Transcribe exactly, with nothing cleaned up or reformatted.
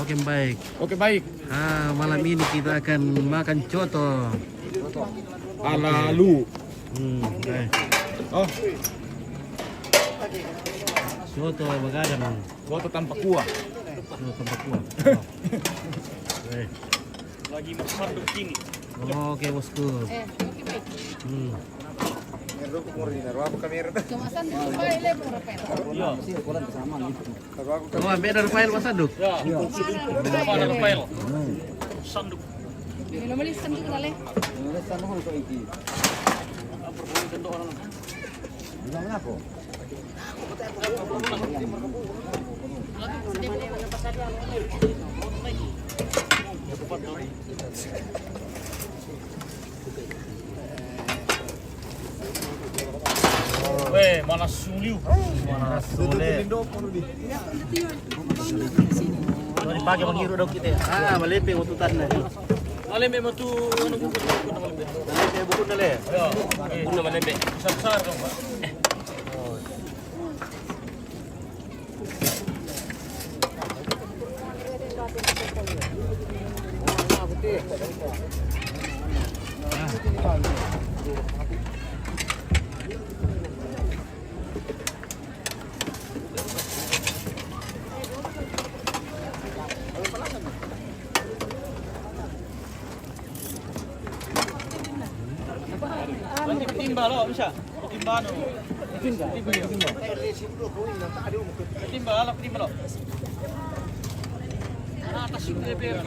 Oke, baik. Oke, baik. Ah, malam ini kita akan makan coto. Ala lu. Hmm, baik. Oh, coto begadang. Coto tanpa kuah. Coto tanpa kuah. Oh. Eh. Lagi masak dulu ini. Oke, bosku. Eh, oke, baik. Hmm. Cuma sanduk, baik, le, berapa? Iya. Oh, beda Rafael Mas Aduk. Ya. Mana Rafael? Sanduk. Ini nomor sanduk kali. Ini sanduk untuk iki. Bilang apa? Weh, mana suliu. Mana suliu. Kalau dipakai menghirup dong kita. Ah, malembe waktu tanah. Malembe mau tu anu buku, buku nama malembe. Malembe buku dah le. Ya. Buku nama malembe. Besar-besar dong, Pak. Timba lo, bisa. Timba no. Timba. Timba lo, timba lo. Atas itu dia biar